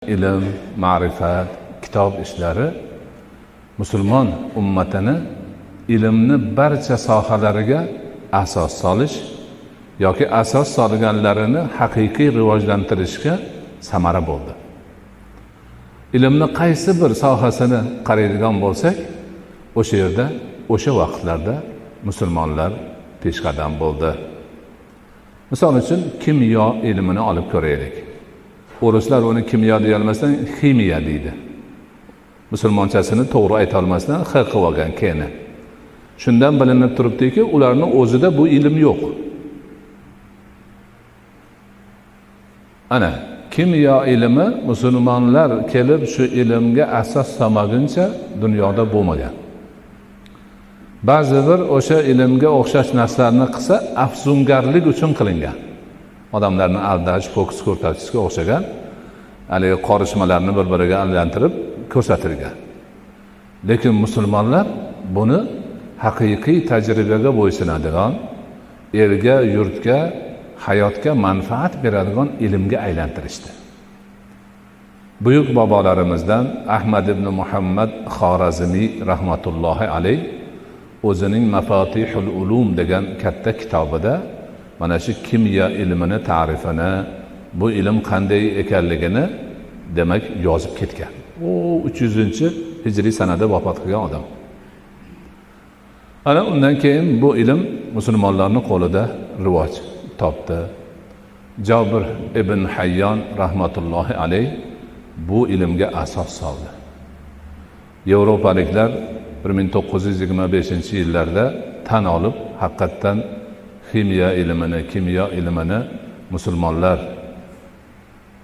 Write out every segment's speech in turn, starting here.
Ilm, ma'rifat, kitob ishlari musulmon ummatini ilmni barcha sohalariga asos solish yoki asos solganlarini haqiqiy rivojlantirishga samara bo'ldi. Ilmni qaysi bir sohasini qaraydigan bo'lsak, o'sha yerda, o'sha vaqtlarda musulmonlar peshqadam bo'ldi. Misol uchun, kimyo ilmini olib ko'raylik. O'rislar uni kimyo deyolmasdan ximiya deydi. Musulmonchasini to'g'ri aytolmasdan x qilib olgan kni. Shundan bilinib turibdiki, ularning o'zida bu ilm yo'q. Ana kimyo ilmi musulmonlar kelib shu ilmga asos solmaguncha dunyoda bo'lmagan. Ba'zi bir o'sha ilmga o'xshash narsalarni qilsa, afsungarlik uchun qilingan. Odamlarni aldash, fokus ko'rsatishga o'xshagan haligi qorishmalarni bir-biriga aylantirib ko'rsatilgan. Lekin musulmonlar buni haqiqiy tajribaga bo'ysunadigan, elga, yurtga, hayotga manfaat beradigan ilmga aylantirishdi. Buyuk bobolarimizdan Ahmad ibn Muhammad Xorazmiy rahmatullohi alayh o'zining Mafatihul Ulum degan katta kitobida mana shu kimyo ilmini ta'rifini, bu ilm qanday ekanligini demak yozib ketgan. U 300-hijriy sanada vafot qilgan odam. Ana undan keyin bu ilm musulmonlarning qo'lida rivoj topdi. Jobir ibn Hayyon rahmatullohi alayh bu ilmga asos soldi. Yevropaliklar 1925-yillarda tan olib, haqiqatdan ximiya ilmini, kimyo ilmini musulmonlar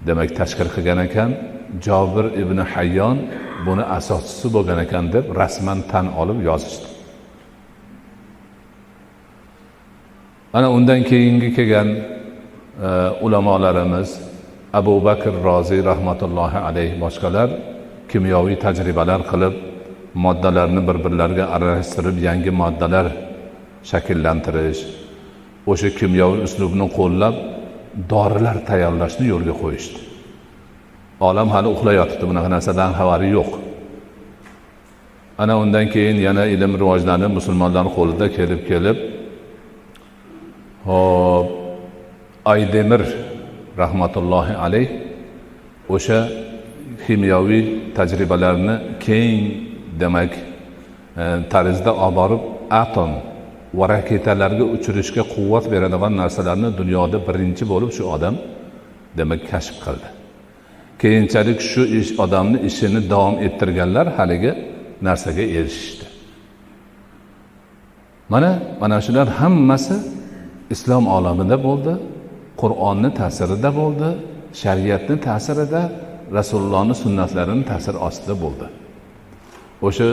demak tashkil qilgan ekan, Jobir ibn Hayyon buni asoschisi bo'lgan ekan deb rasman tan olib yozishdi. Ana undan keyingi kelgan ulamolarimiz Abu Bakr Roziy rahmatullohi alayh boshqalar kimyoviy tajribalar qilib, moddalarni bir-birlariga aralashtirib yangi moddalar shakllantirish, o'sha kimyoviy uslubni qo'llab dorilar tayyorlashni yo'lga qo'yishdi. Olam hali uxlayotibdi, bunaqa narsadan xabari yo'q. Ana undan keyin yana ilm rivojlanib musulmonlar qo'lida kelib-kelib, hop, Aydemir rahmatullohi alayh o'sha kimyoviy tajribalarni keng demak tarzda olib borib atom va raketalarga uchirishga quvvat beradigan narsalarni dunyoda birinchi bo'lib shu odam demak kashf qildi. Keyinchalik shu ish odamni ishini davom ettirganlar haligi narsaga erishishdi. Mana shular hammasi islom olamida bo'ldi, Qur'onni ta'sirida bo'ldi, shariatning ta'sirida, Rasulullohning sunnatlarinin ta'siri ostida bo'ldi. O'sha